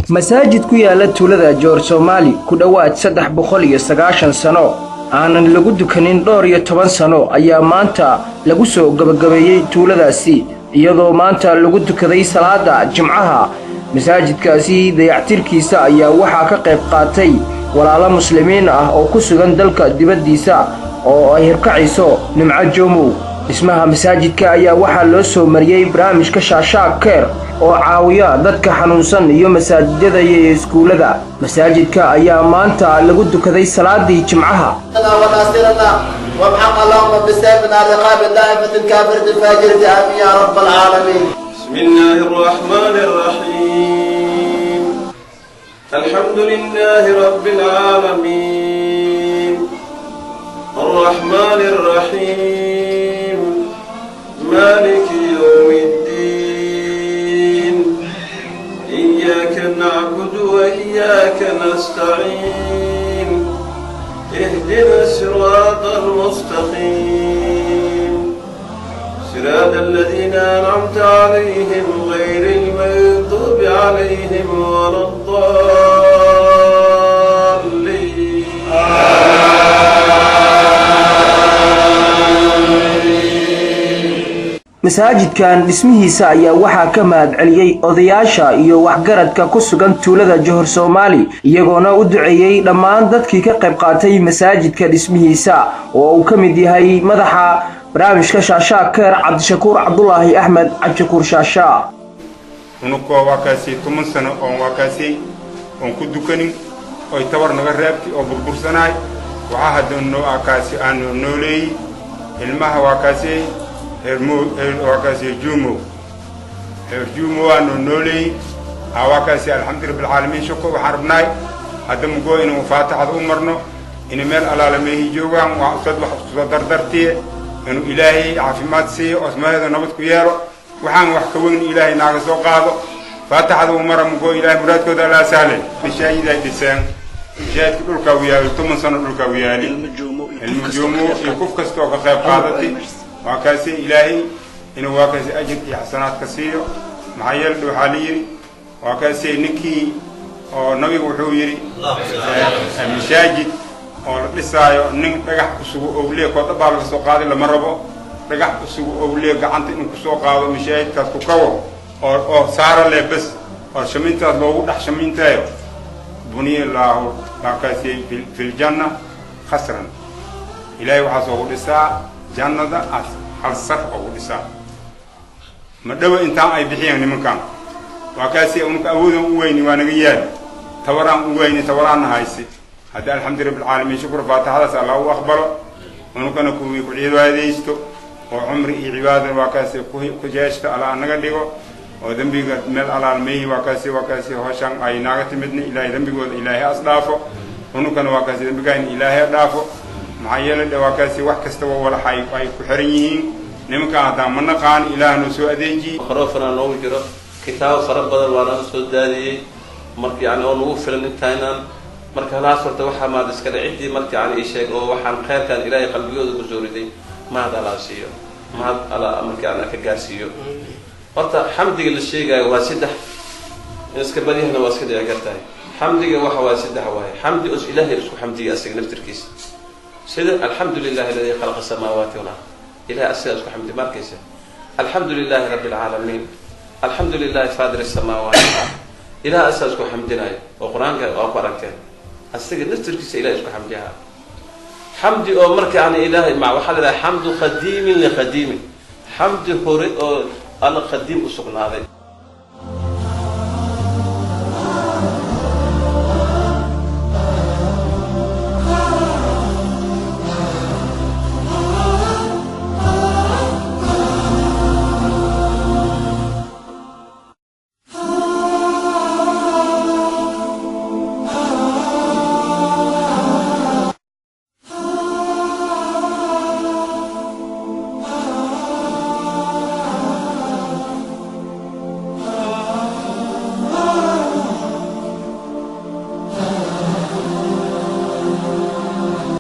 Masaajid ku yaala tuulada Joor Soomaali, ku dhowaad 390 sano aanan lagu dukanin, dhowr iyo toban sano, ayaa maanta lagu soo gebagabeeyey tuuladaasi, iyadoo maanta lagu tukaday salaada Jimcaha. Masaajidkaasi dayactirkiisa ayaa waxaa ka qayb qaatay walaalo Muslimiin ah oo ku sugan dalka dibaddiisa oo ay hirkacayso Nimco Joomow. Dhismaha masaajidka ayaa waxaa loo soo mariyey barnaamijka Shaashaag Care oo caawiya dadka xanuunsan iyo masaajidada iyo iskuullada. Masaajidka ayaa maanta lagu dukaday salaadii Jimcaha. وناصرنا وامحق اللهم بسيفنا رقاب الطائفة الكافرة الفاجرة، آمين يا رب العالمين. بسم الله الرحمن الرحيم. الحمد لله رب العالمين، الرحمن الرحيم، مالك يوم الدين، إياك نعبد وإياك نستعين، اهدنا الصراط المستقيم، صراط الذين أنعمت عليهم، غير المغضوب عليهم ولا الضالين. Masaajidkan dhismihiisa ayaa waxaa ka mahadceliyey odayaasha iyo waxgaradka ku sugan tuulada Johor Soomaali, iyagoona u duceeyey dhammaan dadkii ka qayb qaatay masaajidka dhismihiisa, oo uu ka mid yahay madaxa barnaamijka Shaashaa Care, Cabdishakuur Cabdulaahi Axmed, Cabdishakuur Shaashaa. Unukoo waa kaasay 10 sano oon waa kaasay oon ku dukanin, oy tabar naga reebtay oo burbursanaay. Waxaa hadda noo kaasi aanu nooleeyey ilmaha waa kaasay waa kaasay Juumow, heer Juumow aanu nooleeyey. Waa kaasi, alxamdu rabbilcaalamiin, shukur. Waxaan rabnaay hadda mugoo inuu Faatixada u marno, inay meel alaala meehi joogaan, waa dad wax iskusoo dardartiye, inuu Ilaahay caafimaad siiyo, osmaheeda nabad ku yeelo. Waxaan wax ka weyn Ilaahay naaga soo qaado. Faatixada u mara mugoo Ilaahay muraadkooda Allaa sahlay. Mashaahid ay dhiseen, mashaahidka dhulkaa u yaali, 10 sano dhulkaa u yaali. Ilmo Joomo iyo qof kasta oo ka qayb qaadatay, waa kaasi Ilaahay inuu waa kaasi ajir iyo xasanaad ka siiyo. Maxaa yeele, waxaa la yidhi, waa kaasi ninkii oo Nabigu wuxuu yidhi, masaajid oo la dhisaayo nin dhagax usugu owliya koodhabaa laga soo qaaday lama rabo. Dhagax usugu owliya gacanta inuu kusoo qaado, mashaahidkaas ku kawo oo saara leh bes, oo shamintaas loogu dhex shamintayo, buniya laahu waa kaasi fi ljanna khasran. Ilaahay waxaas oogu dhisaa jannada hal sar oogu dhisaa. Ma dhowa intaan ay bixiyaan nimankan, waa kaasi unka awoodan u weyni, waa naga yaali, tabaraan u weyni, tabaraanna haysi. Hadda alxamdu rabbilcaalamiin, shukr. Faatixadaas Allah u aqbalo, unukana kuwii ku cibaadaysto oo cumri iyo cibaada waa kaasi ku jeeshta Allah naga dhigo, oo dembiga meel alaal meehi waa kaasi hawshaan ay naaga timidna, Ilaahay dembigooda Ilaahay as dhaafo, unukana waa kaasi dembigayna Ilaahay dhaafo. Maxaa yeelay dhe, waa kaasi wax kastaba walax ay ku xiran yihiin nimankaan haddaan ma naqaan, Ilaah noo soo adeejiye. Microphone noogu jiro, kitaabo fara badan waa naga soo daadiyey, marka yani oo nagu filan intaynaan. Marka halaas horta waxaa maad iskale ciddii marka yani ii sheeg oo waxaan khayrkan Ilaahay qalbigooda kusoo riday, mahad Allaa siiyo, mahad Alla marka yani ka gaarsiiyo. Horta xamdiga la sheegaayo waa saddex, in iska badyahna waa iska dhici kartahay. Xamdiga waxa waa saddex waaye. Xamdi os Ilaahay isku xamdiya asaga naftirkiisa, sida alxamdu lilahi aladi khalaqa samaawaati wal ard, Ilahay asaga isku xamdi ma arkaysa. Alxamdu lilahi rabbi alcaalamiin, alxamdu lilahi faadir asamaawaati wal ard, Ilaah asaga isku xamdinayo oo Qur-aanka waa ku aragteen, asaga naftirkiisa Ilahay isku xamdiyaha. Xamdi oo marka yani Ilahay ma waxaa la idhaha xamdu qadiimin liqadiimin, xamdi hore oo Alla qadiim u sugnaaday.